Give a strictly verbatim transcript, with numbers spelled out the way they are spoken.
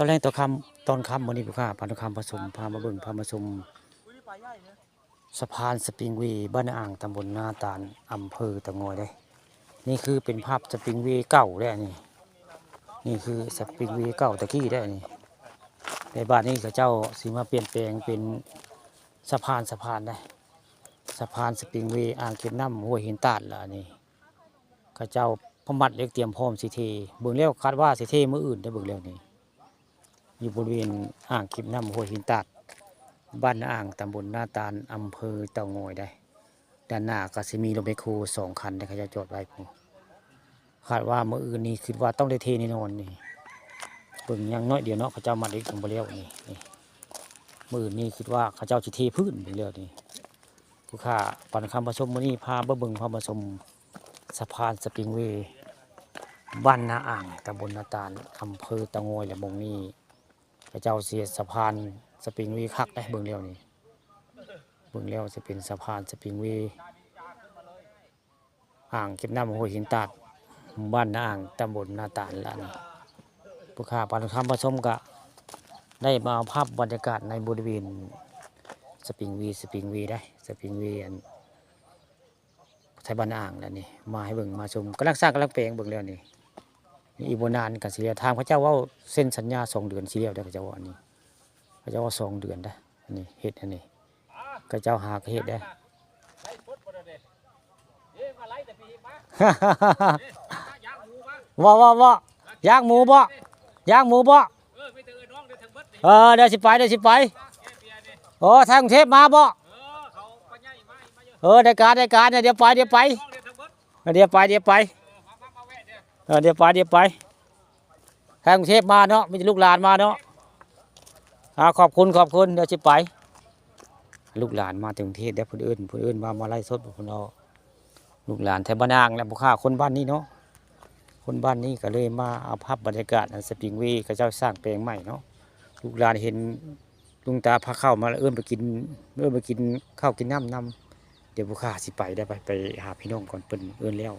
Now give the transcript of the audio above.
ตอนแลงตอนค่ำ ตอนค่ำมื้อนี้ผู้ข้าพาทุกคำผสม พามาเบิ่ง พามาชม สะพานสปริงเวย์ บ้านนาอ่าง ตำบลนาตาล อำเภอเต่างอยเด้ นี่คือเป็นภาพสปริงเวย์เก่าเด้อันนี้ นี่คือสปริงเวย์เก่าตะกี้เด้อันนี้ แต่บัดนี้เขาเจ้าสิมาเปลี่ยนแปลงเป็นสะพาน สะพานเด้ สะพานสปริงเวย์ อ่างเก็บน้ำห้วยหินตาดละอันนี้ เขาเจ้าพมัดเหล็กเตรียมพร้อมสิเท เบิ่งแล้วคาดว่าสิเทมื้ออื่นเด้อ เบิ่งแล้วนี่ อยู่บริเวณอ่างเก็บน้ำห้วยหินตาด บ้านนาอ่าง ตำบลนาตาล อำเภอเต่างอยเด้ ด้านหน้าก็สิมีรถแมคโครสองคันเด้ เขาเจ้าจอดไว้พู้น คาดว่ามื้ออื่นนี่คิดว่าต้องได้เทแน่นอนนี่ เบิ่งยังน้อยเดียวเนาะ เขาเจ้ามัดเหล็กยังบ่แล้วนี่ นี่ มื้ออื่นนี่คิดว่าเขาเจ้าสิเทพื้นไปแล้วนี่ ผู้ข้าพาทุกคำผสมมื้อนี้พามาเบิ่ง พามาชม สะพานสปริงเวย์ บ้านนาอ่าง ตำบลนาตาล อำเภอเต่างอย และหม่องนี้ เขาเจ้าสิเฮ็ดสะพานสปริงเวย์คักเด้ เบิ่งแล้วนี่ เบิ่งแล้วสิเป็นสะพานสปริงเวย์ อ่างเก็บน้ำห้วยหินตาด บ้านนาอ่าง ตำบลนาตาลละนี่ ผู้ข้าพาทุกคำผสมก็ได้มาเอาภาพบรรยากาศในบริเวณสปริงเวย์ สปริงเวย์เด้ สปริงเวย์อัน ไทบ้านนาอ่างแล้วนี่ มาให้เบิ่งมาชม กำลังสร้างกำลังแปลง เบิ่งแล้วนี่ นี่อีกบ่นานก็สิแล้ว ถามเขาเจ้าว่าเซ็นสัญญาสองเดือนสิแล้วเด้อ เขาเจ้าว่าอันนี้ เขาเจ้าว่าสองเดือนเด้อ อันนี้เฮ็ดอันนี้ เขาเจ้าหาก็เฮ็ดเด้อ ว่า ว่า ว่า ย่างหมูบ่ ย่างหมูบ่ เออ เดี๋ยวสิไป เดี๋ยวสิไป โอ้ ทางกรุงเทพฯมาบ่ เออ ได้การ ได้การ เดี๋ยวไป เดี๋ยวไป เดี๋ยวไป เดี๋ยวไป เออ เดี๋ยวไป เดี๋ยวไป ทางกรุงเทพฯมาเนาะ มีแต่ลูกหลานมาเนาะ อ่า ขอบคุณ ขอบคุณ เดี๋ยวสิไป ลูกหลานมาจากกรุงเทพฯเด้อ เพิ่นเอิ้น เพิ่นเอิ้นว่ามาไลฟ์สด เพิ่นเอา ลูกหลานไทบ้านนาอ่างและผู้ข้าคนบ้านนี้เนาะ คนบ้านนี้ก็เลยมาเอาภาพบรรยากาศอันสปริงเวย์ เขาเจ้าสร้างแปลงใหม่เนาะ ลูกหลานเห็นลุงตาพาเข้ามาแล้ว เอิ้นไปกิน เอิ้นไปกินข้าวกินน้ำนำ เดี๋ยวผู้ข้าสิไปได้ ไป ไปหาพี่น้องก่อน เพิ่นเอิ้นแล้ว